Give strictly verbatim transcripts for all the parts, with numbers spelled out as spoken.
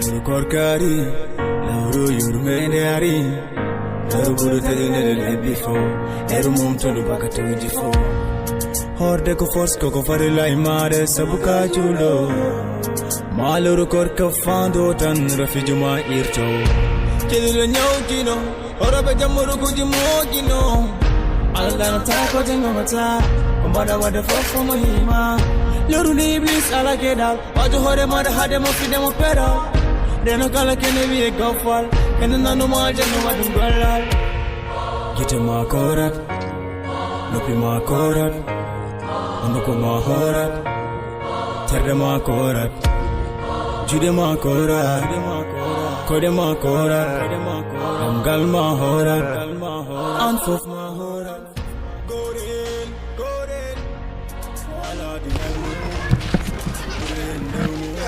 Korkari, lawru yurmende ari. Lawru buru tadi nede lebbi fo. Eru mum tulu baka tawji fo. Horde ko force ko ko fari lai mare sabuka chulo. Maluru korka fando tan rafijuma irto. Kidule nyau kino. Ora be jamuru kuji mogino. Ala dana ta ko jengo mata. Kumbada wada fofo mo hima. Luru ni iblis ala kedal. Wajo hore mada hade mo fide mo pera. Deno kala kene wiye gofal. Kene nanu ma jeno wadu golal. Gite ma korat. Nopi ma korat. Onduko ma horat. Terde ma korat. Jude ma korat. Kode ma korat. Damgal ma horat. An fof ma horat.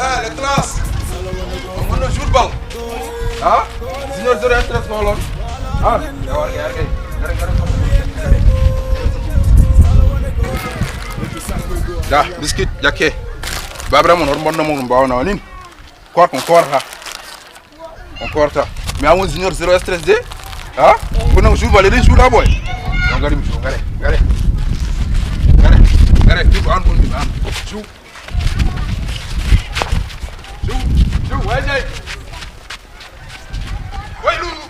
Ah, la classe. On no jour bal. Ah, junior zéro stress ko lon. Ah, yawa, yawa, yawa. Da, biscuit, jakke. Babra mon, hoto bonno mon, mbawna o nin. Koor ko koor ha. On korta. Mais amoon junior zéro stress de. Ha? Ko non jour bal, eɗen jour ha boy. Yo ngari mi jour, ngare, ngare. Ngare, ngare, jour an on jour an. Jour. Jour, jour, way jay. Way Loulou.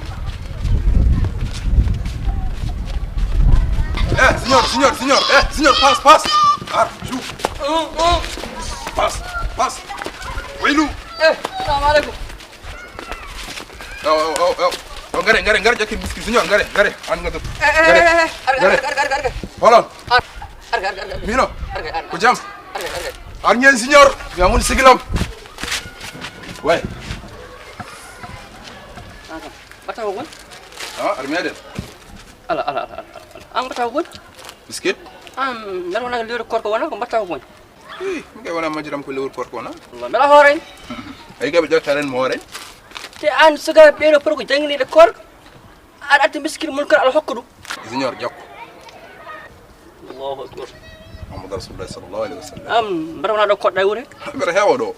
Eh, junior, junior, junior. Eh, junior, passe, passe. Ah, jour. Passe, passe. Way Loulou. Eh, salam alaikum. Yo, yo, yo, yo. Yo, ngare, ngare, ngare, jakke miski junior, ngare, ngare. An ngatu. Eh, eh, ngare, eh, eh, arga, ngare. Arga, arga, arga, arga. Hold on. Ar-, arga, arga, arga. Mino. Arga, arga. Ko jam? Arga, arga. Ar ngeen junior. Ya mun sigilam. Way. Bata ko gon? Ah, ar meɗen. Ala, ala, ala, ala, ala. An bata ko gon? Biscuit? An, ngar wona lewru korko wona ko bata ko gon? Ih, mi kay wona majjiram ko lewru korko wona. Wallah, mbeɗa hoore. Ay kay ɓe ƴettaren mo hoore. Te an suga ɓeɗo pour ko janginiɗe korko. Aɗa atti miskino mun kar ala hokka ɗum. Junior ƴakko. Allahu akbar. Muhammad Rasulullah sallallahu alaihi wasallam. Am, mbaɗa wona ɗo koɗɗa e wure? Mbeɗa heewa ɗo.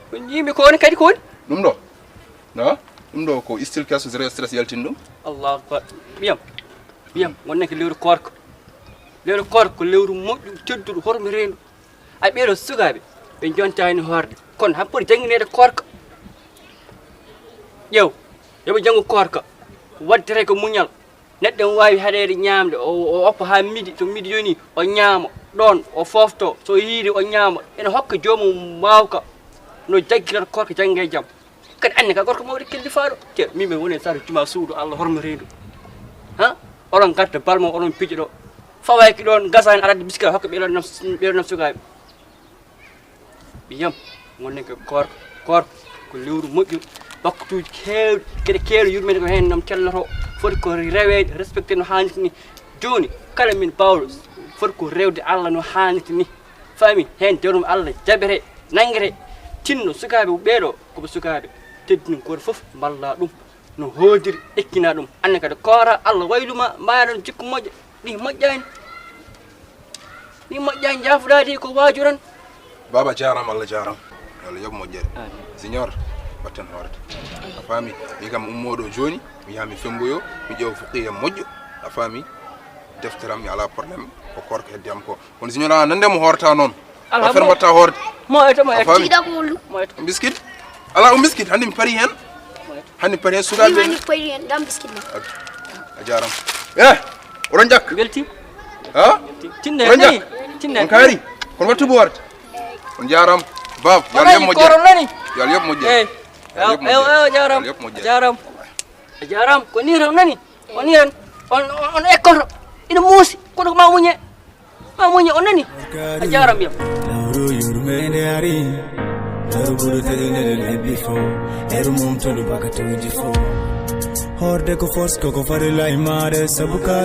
Ko jiimi ko woni kadi ko woni? Ɗum ɗo? Na? Ɗum ɗo ko style keso zéro stress yaltin ɗum. Allahu akbar. Ɓiyam. Ɓiyam, wonne ko lewru korko. Lewru korko ko lewru moƴƴu, tedduɗo, hormi reendu. Ay ɓeɗo sukaaɓe, ɓe jontaani hoorde. Kono haɓɓude janngineede koorka. Ƴeew, yo ɓe njanngu koorka. Waɗtere ko muñal. Neɗɗo ene waawi haɗeede ñaamde, o, o oppa haa midi, so midi yoni, o ñaama. Ɗoon, o foofto, so hiiri, o ñaama. Ene hokka joomum mbaawka no jaggirata koorka janngo e jam. Kadi anne ka gorko mawɗo kellifaaɗo. Te min mi woni sara juma suudu Allah hormo reedu. Ha? Oɗon ngarta balmo oɗon pijo ɗo. Fawayki ɗon gasani aɗa addi biskit hokka ɓeɗon nam ɓeɗon nam sukaaɓe. Ɓiyam, gonnen ko koor koor ko lewru moƴƴu. Waktuuji keewɗi kede keewɗi yurmede ko heen nam telloto. Foti ko reweede respecté no haanirta ni. Jooni kala min baawɗo foti ko rewde Allah no haanirta ni. Faami heen derum Allah jaɓere nangere. Tinno sukaaɓe ɓeeɗo koɓe sukaaɓe teddini gooto fof mballa ɗum no hoodiri ekkina ɗum. Anne kadi koora Allah wayluma mbaɗon jikku moƴƴo. Ɗi moƴƴani ɗi moƴƴani jaafuɗaadi ko waajuran. Baba jaram Allah jaram. Allah yoɓ moƴƴere. Junior batten hoorata. A faami mi kam ummooɗo jooni mi yaha mi femboyo mi ƴeewa fuqiya moƴƴo. A faami defteram mi alaa problème ko korka hedde am ko. Kono si ñola nande mo horta noon. Ala o fer mo mbatta horde. Mo eto mo eto. Tiiɗa ko wolu. Mo eto. Biskit. Ala o biskit hande mi pari hen. Hande mi pari hen suga. Hande mi pari hen dam biskit ma. A jaram. Eh. Oɗon jakk. Belti. Ha? Tinne. Oɗon jakk. Tinne. On kaari. Kono wattu bo warta. On jaram. Bab. Yal yam mo jere. Yal yam mo jere. Eh. Yal yam mo jere. Jaram. Jaram. Jaram ko ni ram nani. On ni hen on on ekkoto ina muusi kono ko ma muñe ma muñe on nani. A jaram yam. Lawru yurmende ari. Lawru buru tedinede lebbi fo. Eru mum tolu baka tewji fo. Horde ko force koko fari lay mare sabuka.